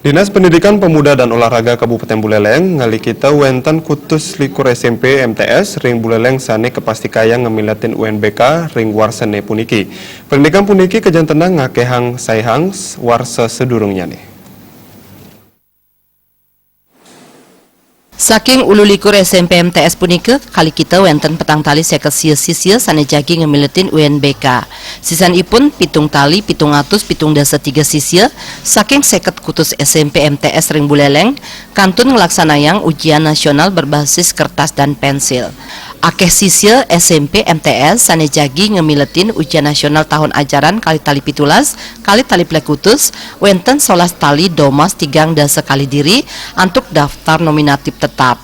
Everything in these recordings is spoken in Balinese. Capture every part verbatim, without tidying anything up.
Dinas Pendidikan Pemuda dan Olahraga Kabupaten Buleleng ngalikita wénten kutus likur S M P M T S ring Buleleng sané kapastikayang ngamiletin U N B K ring warsané puniki. Pendidikan puniki kajantenang ngakéhang saihang warsa sadurungnyané. Saking ulu likur S M P M T S punika, kalikita wénten petang tali séket sia sisia sané jagi ngamiletin U N B K. Sisanipun pitung tali pitung atus pitung dasa tiga sisia saking séket kutus S M P M T S ring Buleleng kantun nglaksanayang ujian nasional berbasis kertas dan pensil. Akéh sisia S M P M T S sané jagi ngamiletin ujian nasional tahun ajaran kalih tali pitulas kalih tali plekutus, wénten solas tali domas tigang dasa kalih diri antuk daftar nominatif tetap.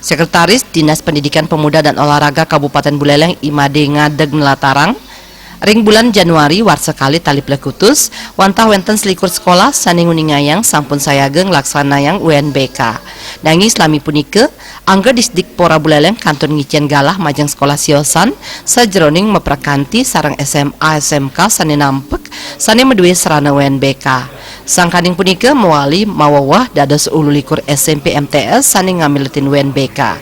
Sekretaris Dinas Pendidikan Pemuda dan Olahraga Kabupaten Buleleng, I Made Ngadeg, nlatarang, ring bulan Januari warsa kalih tali plekutus, wantah wénten selikur sekolah sané nguningayang sampun sayaga nglaksanayang U N B K. Nanging salami punika, angga Disdikpora Buleleng kantun ngicén galah majeng sekolah siosan sajeroning maprakanti sareng S M A S M K sané nampek sané madué sarana U N B K. Sangkaning punika mawali maweweh dados ulu likur S M P M T S sané ngamiletin U N B K.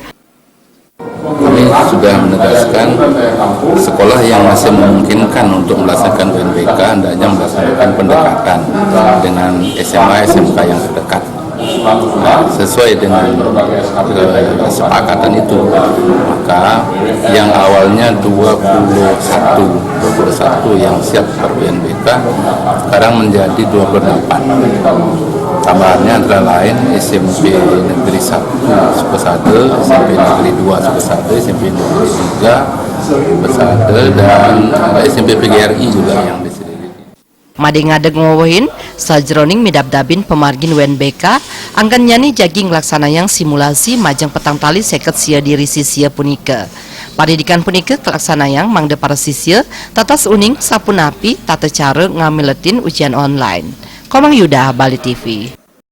Kami sudah menegaskan sekolah yang masih memungkinkan untuk melaksanakan U N B K hendaknya melaksanakan pendekatan dengan S M A S M K yang terdekat. Nah, sesuai dengan eh, kesepakatan itu, maka yang awalnya dua puluh satu, dua puluh satu yang siap per U N B K sekarang menjadi dua puluh delapan. Tambahannya antara lain S M P Negeri satu Sukosada, S M P Negeri dua Sukosada, S M P Negeri tiga Sukosada, dan S M P P G R I juga yang disediakan. Made Ngadeg ngwewehin, sajeroning midabdabin pamargin U N B K, anggennyane jagi nglaksanayang simulasi majeng petang tali seket sia diri sisia punika. Padidikan punika kalaksanayang mangda para sisia tatas uning sapunapi tata cara ngamiletin ujian online. Komang Yuda, Bali T V.